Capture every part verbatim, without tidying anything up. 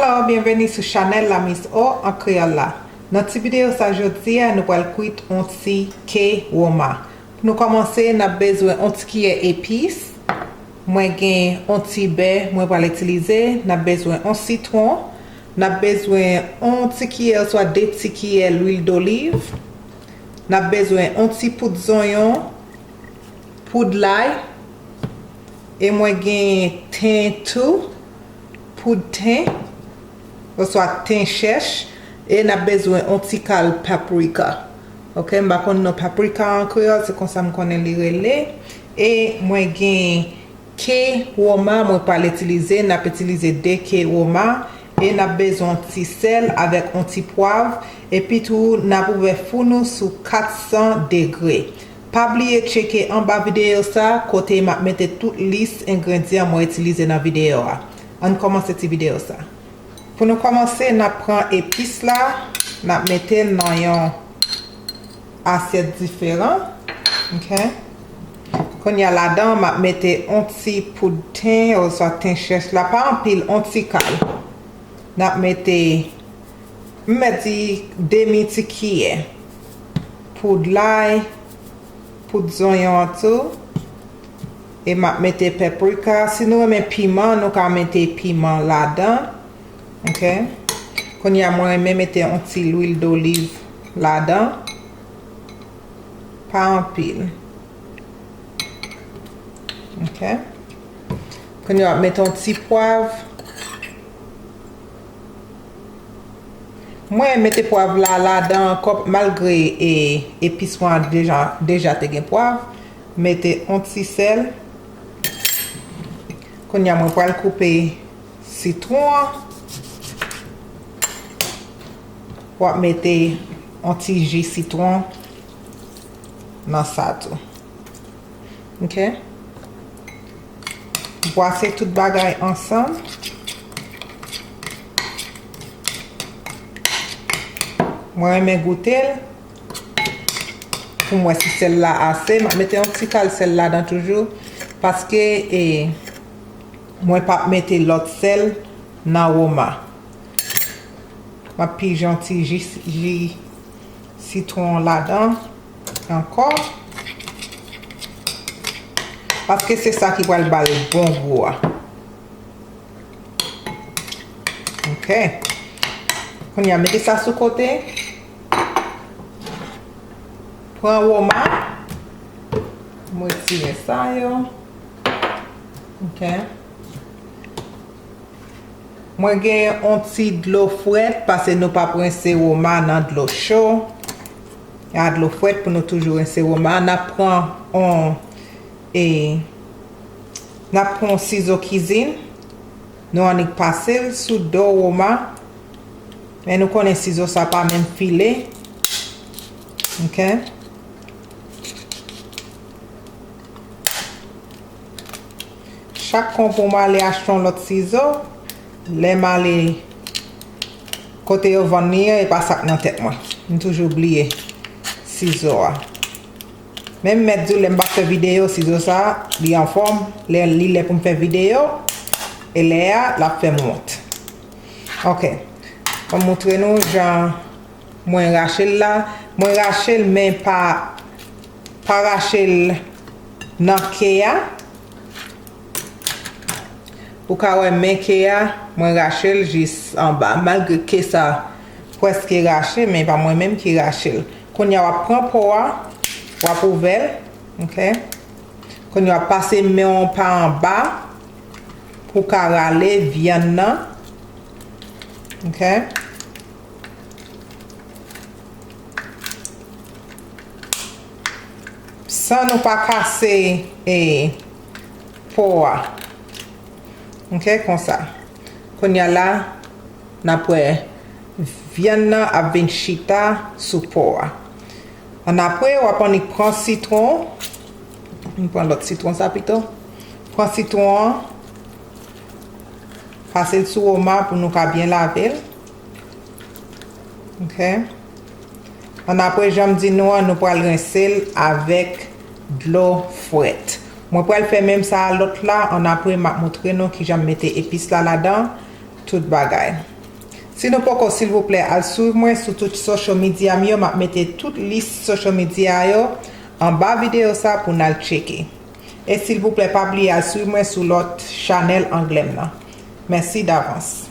Hello, byenveni sou chanèl la Miss O an kreyòl la. Nan ti videyo sa jodi a, nou pral kwit on ti ke woma. Pou nou kòmanse, n ap bezwen on ti kiyè epis. Mwen gen on ti bè, mwen pral itilize. N ap bezwen on sitwon. N ap bezwen on ti kiyè oswa de ti kiyè lwil doliv. N ap bezwen on ti poud zonyon, poud lay, e mwen gen ten tou, poud ten, oswa ten chèch, e n ap bezwen on ti kal paprika. Ok, m pa konn non paprika an kreyòl, se konsa m konnen li rele. E mwen gen ke woma, mwen pral itilize, n ap itilize de ke woma, e n ap bezwen on ti sèl avèk on ti pwav, epi tou n ap ouvè fou nou sou kat san degre. Pa bliye tcheke anba videyo sa, kote m ap mete tout lis engredyan mwen itilize nan videyo a. Ann kòmanse ti videyo sa. Pou nou kòmanse, n ap pran epis la, n ap mete l nan yon asyèt diferan. Ok. Kounye a ladan, m ap mete on ti poud ten, oswa ten chèch la, pa anpil, on ti kal. N ap mete, m mèt di demi ti kiyè poud lay, poud zonyon an tou. E m ap mete paprika. Si nou renmen piman, nou ka mete piman ladan. Ok. Kounye a, mwen renmen mete on ti lwil doliv ladan. Pa anpil. Ok. Kounye a, w ap mete on ti pwav. Mwen mete pwav la ladan ankò, malgre e, epis mwen an deja, deja te gen pwav. Mete on ti sèl. Kounye a, mwen pral koupe sitwon an. W ap mete on ti ji sitwon nan sa tou. Ok. Bwase tout bagay ansanm. Mwen renmen goute l pou m wè si sèl la ase. M ap mete yon ti kal sèl ladan toujou, paske, e, mwen p ap mete lòt sèl nan woma. M ap pije yon ti ji, ji sitwon ladan ankò. Paske se sa ki pral ba l bon gou a. Ok. Kounye a, mete sa sou kote. Pran woma. M retire sa yo. Ok. Mwen gen yon ti dlo frèt, paske nou p ap rense woma nan dlo cho. A dlo frèt pou nou toujou rense woma. N ap pran yon, e, n ap pran yon sizo kizin. Nou annik pase l sou do woma. Men nou konnen sizo sa pa menm file. Ok. Chak konpou m ale achte yon lòt sizo, lè m ale kote yo vann li an, e pa sa k nan tèt mwen. M toujou bliye sizo a. Men m mèt di w, lè m pa fè videyo, sizo sa, li anfòm. Lè li lè pou m fè videyo, e lè a, l ap fè m wont. Ok. Ban m montre nou jan mwen rache l la. Mwen rache l, men pa, pa rache l nan ke a. Ou ka wè men ke a, mwen rache l jis anba. Malgre ke sa prèske rache, men pa mwen menm ki rache l. Kounye a w ap pran po a, w ap ouvè l, ok? Kounye a w ap pase men w pa anba pou w ka rale vyann nan, ok? San nou pa kase, e, po a. Ok, konsa. Kounye a la, n ap wè vyann nan ap vin chita sou po a. Annapre, w ap annik pran sitwon. M pran lòt sitwon sa pito. Pran sitwon an. Pase l sou woma pou nou ka byen lave l. Ok. Annapre, jan m di nou an, nou pral rense l avèk dlo frèt. Mwen pral fè menm sa a lòt la, annapre m ap montre nou kijan m mete epis la ladan, tout bagay. Si nou poko, silvouplè, al swiv mwen sou tout social media m yo, m ap mete tout lis social media yo anba videyo sa pou n al tcheke. E silvouplè, pa bliye al swiv mwen sou lòt chanèl anglè m nan. Mèsi davans.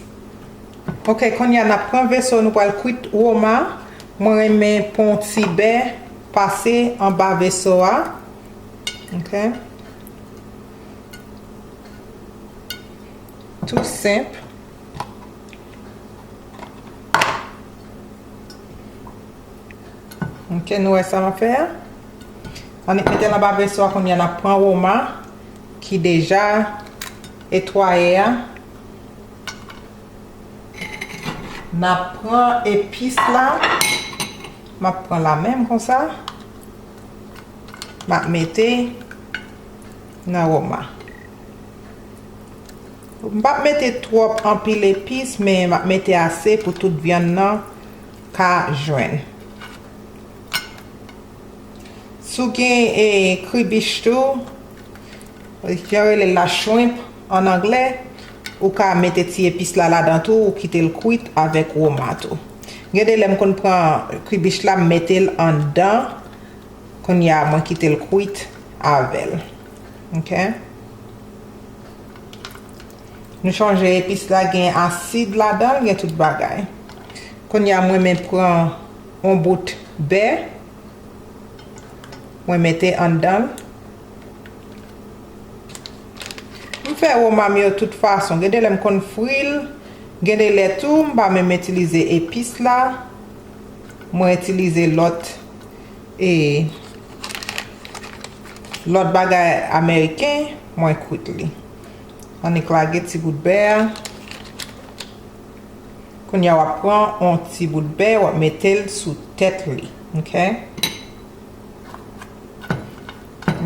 Ok, kounye a n ap pran veso, nou pral kwit woma. Mwen renmen pran yon ti bè pase anba veso a. Ok. Tou senp. Ok, nou wè sa m ap fè a? Annik mete l anba veso a, kounye a n ap pran woma ki deja netwaye a. N ap pran epis la. M ap pran la menm konsa. M ap mete nan woma. M p ap mete twòp anpil epis, men m ap mete ase pou tout vyann nan ka jwenn. Si w gen, e, kribich tou, jan yo rele l la, shrimp an anglè, ou ka mete ti epis la ladan tou, ou kite l kwit avèk woma tou. Gen de lè m konn pran kribich la, m mete l anndan. Kounye a, mwen kite l kwit avè l. Ok? Nou chonje epis la gen asid ladan l, gen tout bagay. Kounye a, mwen men pran yon bout bè, mwen mete anndan l. M fè woma m yo tout fason. Gen de lè m konn fri l, gen de lè tou, m pa menm itilize epis la. Mwen itilize lòt, e, lòt bagay ameriken, mwen kwit li. Annik lage ti bout bè a. Kounye a w ap pran yon ti bout bè, w ap mete l sou tèt li. Ok?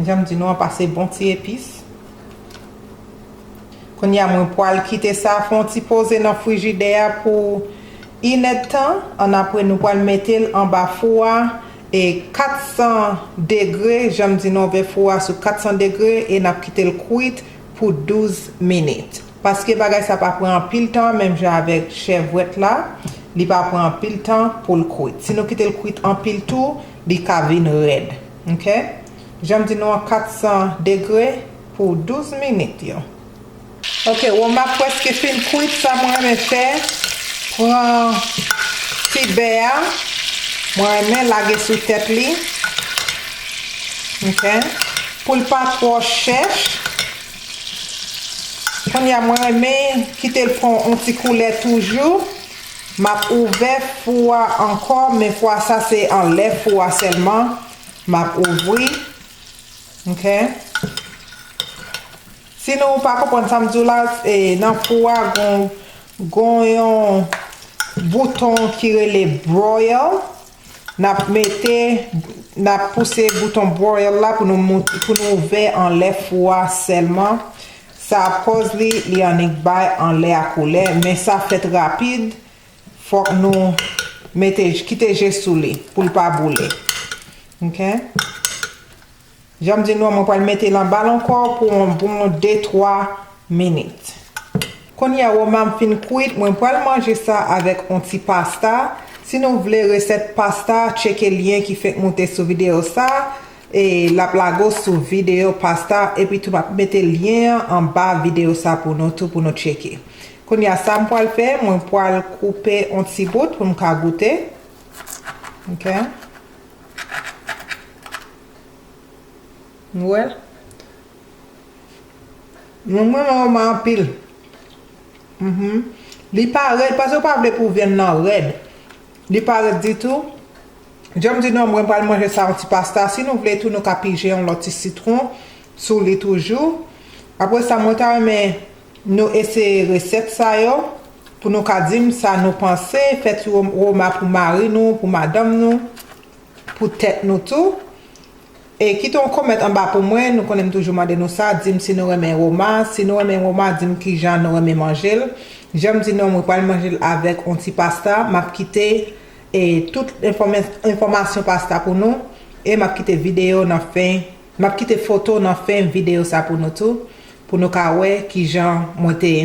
Jan m di nou an, pase bon ti epis. Kounye a, mwen pral kite sa fè yon ti poze nan frijidè a pou inèdtan. Annapre, nou pral mete l anba fou a, e kat san degre, jan m di nou, ouvè fou a sou kat san degre, e n ap kite l kwit pou douz minit. Paske bagay sa pa pran anpil tan, menm jan avèk chèvwèt la, li pa pran anpil tan pou l kwit. Si nou kite l kwit anpil tou, li ka vin rèd. Ok? Jan m di nou an, kat san degre pou douz minit yo. Ok, woma prèske fin kwit, sa mwen renmen fè, pran ti bè a, mwen renmen lage sou tèt li. Ok? Pou l pa twò chèch. Kounye a, mwen renmen kite l pran yon ti koulè toujou. M ap ouvè fou a ankò, men fwa sa se anlè fou a sèlman m ap ouvri. Ok? Si nou pa konprann sa m di w la, e, nan fou a, gon, gon yon bouton ki rele broil. N ap mete, n ap pouse bouton broil la pou nou mout-, pou nou ouvè anlè fou a sèlman. Sa ap kòz li, li annik bay anlè a koulè, men sa fèt rapid. Fòk nou mete, kite je sou li pou l pa boule. Ok? Jan m di nou an, mwen pral mete l anba l ankò pou yon bon de twa minit. Kounye a, woma m fin kwit, mwen pral manje sa avèk yon ti pasta. Si nou vle resèt pasta, tcheke lyen ki fenk moute sou videyo sa, e l ap lage w sou videyo pasta, epi tou m ap mete lyen an anba videyo sa pou nou tou, pou nou tcheke. Kounye a, sa m pral fè, mwen pral koupe yon ti bout pou m ka goute. Ok. Nou wè l? Mwen, mwen renmen woma anpil. Mhm. Li pa rèd, paske w pa vle pou vyann nan rèd. Li pa rèd ditou. Jan m di nou, mwen pral manje sa yon ti pasta. Si nou vle tou, nou ka pije yon lòt ti sitwon sou li toujou. Apre sa, mwen ta renmen nou eseye resèt sa yo pou nou ka di m sa nou panse. Fè ti wom-, woma pou mari nou, pou madanm nou, pou tèt nou tou. E kite yon kòmantè anba pou mwen, nou konnen m toujou mande nou sa, di m si nou renmen woma, si nou renmen woma, di m kijan nou renmen manje l. Jan m di nou, mwen pral manje l avèk yon ti pasta, m ap kite, e, tout enfòme-, enfòmasyon pasta pou nou, e m ap kite videyo nan fen, m ap kite foto nan fen videyo sa pou nou tou, pou nou ka wè kijan mwen te,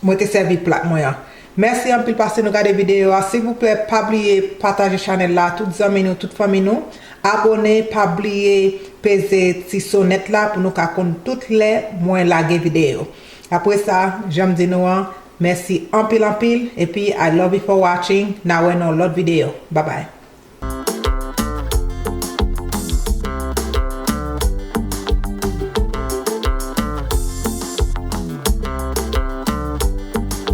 mwen te sèvi plat mwen an. Mèsi anpil paske nou gade videyo a. Silvouplè, pa bliye pataje chanèl la, tout zanmi nou, tout fanmi nou. Abone, pa bliye peze ti sonèt la pou nou ka konn tout lè mwen lage videyo. Apre sa, jan m di nou an, mèsi anpil anpil, epi I love you for watching, n a wè nan lòt videyo. Babay.